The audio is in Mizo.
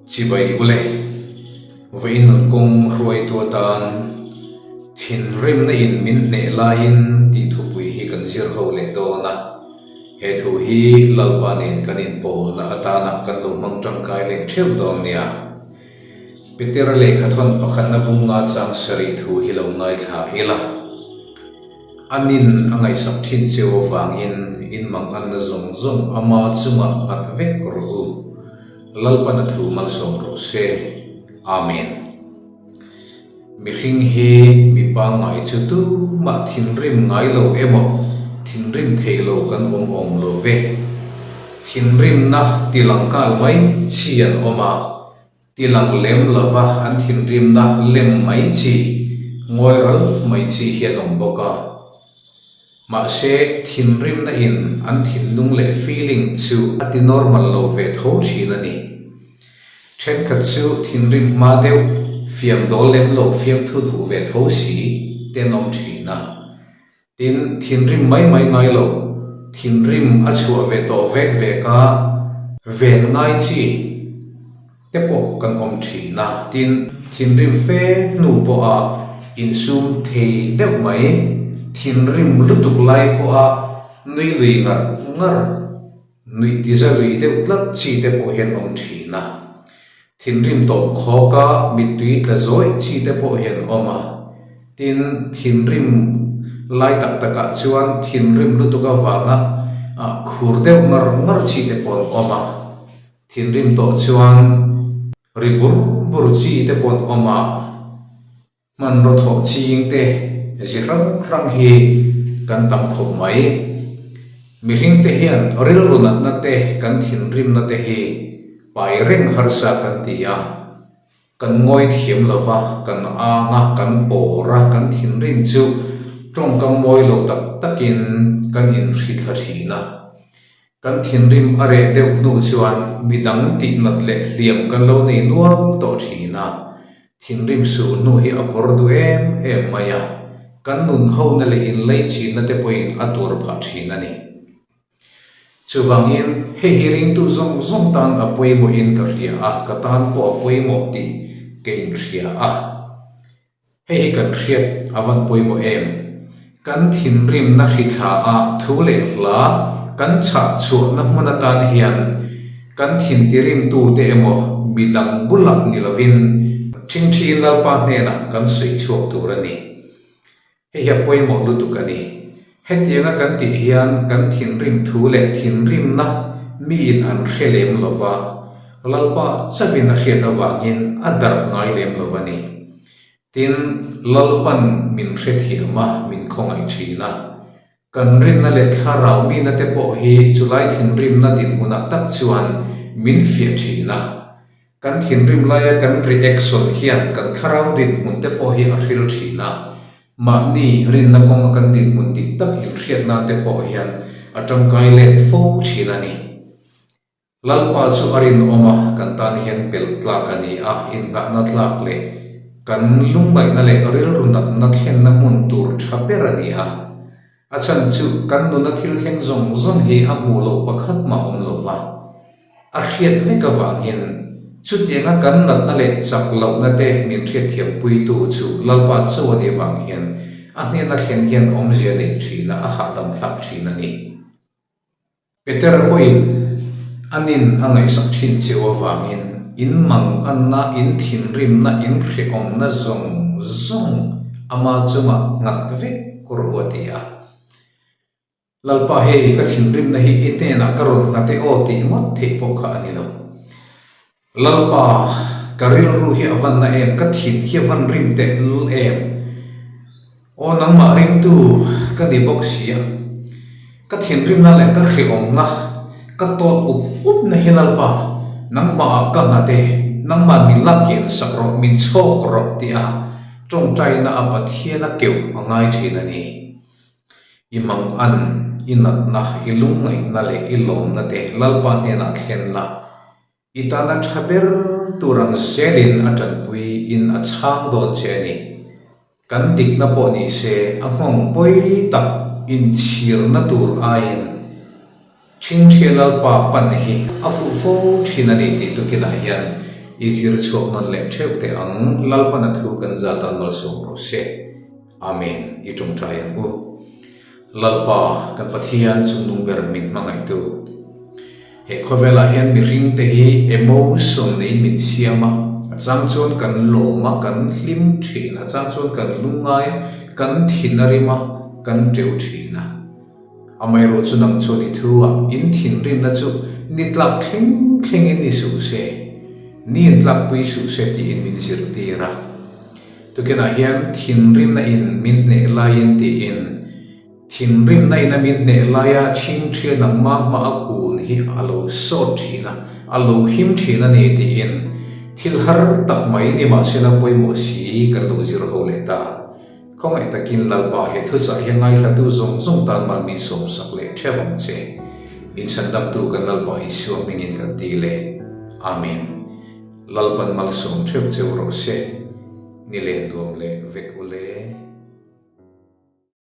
Chibai ule, vawiin nun kawng hruaitu atan thinrimna in min hneh laiin tih thupui hi kan zir ho leh dawn a. He thu hi Lalpa nen kan inpawlna atana kan lo hmang tangkai leh theuh dawn nia. Peter lehkhathawn pakhatna bunga chang sarih thu hi lo ngaithla ila. Anin a ngaihsak thin cheu avangin in manganna zawng zawng ama chungah nghat vek rawh u. Lalpana thu malsawm rawh se. Amen. Mihring hi mi pangngai chu tumah thinrim ngai lo emaw thinrim thei lo kan awm awm lo ve. Thinrimna tilang nghal mai chi an awm a. Tilang lem lova an thinrimna lem mai chi, ngawi ral mai chi hi an awm bawk a. Mahse, thinrimna in an thinlung leh feeling chu a ti normal lo ve tho thin a ni. Thenkhat chu thinrim hma deuh, fiam dawl lem lo fiamthu duh ve tho si te an awm thin a. Tin, thinrim mai mai ngai lo, thinrim a chhuah ve tawh vek vek a, ven ngai chi te pawh kan awm thin a. Tin, thinrim fe hnu pawha insum thei deuh mai, thinrim lutuk lai pawha nui lui ngar ngar, nuih tiza lui deuh tlat chi te pawh hian awm thin a. Thinrim tawp khawk a, mittui tla zawih chi te pawh hian awm a. Tin, thinrim lai tak takah chuan thinrim lutuk avanga khur deuh ngar ngar chi te pawh an awm a. Thinrim tawh chuan ri bur bur chi te pawh an awm a. Hmanraw thawh ching te zi hrang hrang hi kan tam khawp mai. Mihring te hian rilru natna te kan thinrimna te hi pai reng harsa kan ti a, kan ngawi thiam lo va, kan ang a, kan pawr a, kan thinrim chu tawngkam mawi lo tak takin kan inhrithla thin a. Kan thinrim a reh deuh hnu chuan midang tihnat leh hliam kan lo nei nual tawh thin a, thinrim suh hnu hi a pawr duh em em mai a, kan nun hona leh inleichhinna te pawhin a tur phah thin a ni. Chuvangin hei hi ringtu zawng zawng tan a pawimawhin ka hria a, ka tan pawh a pawimawh tih ka inhria a. Hei hi kan hriat a van pawimawh em? Kan thinrimna hrithla a thu leh hla kan chhah chhuahna hmun atan hian kan thintirimtute emaw midang bulah ni lovin ṭhingṭhi Lalpa hnenah kan sawi chhuak tur a ni. Hei hi a pawimawh lutuk a ni. Hetianga kan tih hian kan thinrim thu leh thinrimna miin an hre lem lo va, Lalpa chauhin a hriat avangin a darh ngai lem lo va ni. Tin, Lalpan min hrethiam a, min khawngaih thin a. Kan rinna leh thlarau mina te pawh hi chulai thinrimna dinhmunah tak chuan min fiah thin a. Kan thinrim laia kan reaction hian kan thlarau dinhmun te pawh hi a hril thin a, mahni rinna kawnga kan dinhmun dik tak inhriat nan te pawh hian a tangkai let fo thin a ni. Lalpa chu a rinawm a, kan tan hian belh tlak a ni a, innghahna tlak leh kan lungngaihna leh rilru natna thlenna hmun tur tha ber a ni a. A chhan chu kan nuna thil thleng zawng zawng hi a hmuh loh pakhat mah awm lo va, a hriat vek avangin chutianga kan natna leh chak lohna te min hriatthiampuitu chu Lalpa chauh a nih avang hian a hnena thlen hian awmzia neih thin a, a hahdam thlak thin a ni. Peter pawhin a nin a ngaihsak thin cheu avangin in manganna, in thinrimna, in hrehawmna zawng zawng ama chungah nghat vek rawh u a ti a. Lalpa hei ka thinrimna hi i hnenah ka rawn nghat e aw tih ngawt theih pawh kha a ni lo. Lalpa, ka rilru hi a van na em, ka thin hi a van rim teh lul em? Aw nangmah ringtu ka ni bawk si a, ka thinrimna leh ka hrehawmna, ka tawt up upna hi Lalpa, nangmahah ka nghat e, nangmah min lak kian sak rawh, min chhawk rawh tih a tawngtaina a Pathian a keuh a ngai thin a ni. I mangan, i natna, i lungngaihna leh i lawmna te Lalpa hnenah thlen la, I tana tha ber tur ang zelin a tanpui in a chhang dawn che a ni. Kan dikna pawh ni se a nghawng pawi tak inchhirna tur aiin Ṭhingṭhia Lalpa pan hi a fuh fo ṭhin a ni tih tukinah hian. I zir chhuak nawn leh theuh teh ang, Lalpan a thu kan za tan malsawm rawh se. Amen. I tawngtai ang u. Lalpa, kan Pathian chungnung ber min hmangaihtu. He khawvelah hian mihringte hi emotion neiin min siam a, a chang chuan kan lawm a, kan hlim thin, a chang chuan kan lungngai a, kan thin a rim a, kan teu thin a. Amaherawh chu nang chuan i thu a, in thinrimna chu ni tlak thleng thlengin ni suh se, ni in tlakpui suh se tiin min zirtir a. Tukinah hian thinrimna in min hneh laiin tiin Thinrimna in a min hneh laia chhingthia nangmah hma a kun hi a lo sawt thin a, a lo him thin a ni tiin thil har tak mai ni mahsela pawimawh si kan lo zir ho leh ta. Khawngaih takin Lalpa he thuchah hian ngaithlatu zawng zawng tan mal min sawmsak leh theuh ang che. Min chhandamtu kan Lalpa Isua hmingin kan ti le. Amen. Lalpan malsawm theuh cheu rawh se. Ni leh nuam leh vek.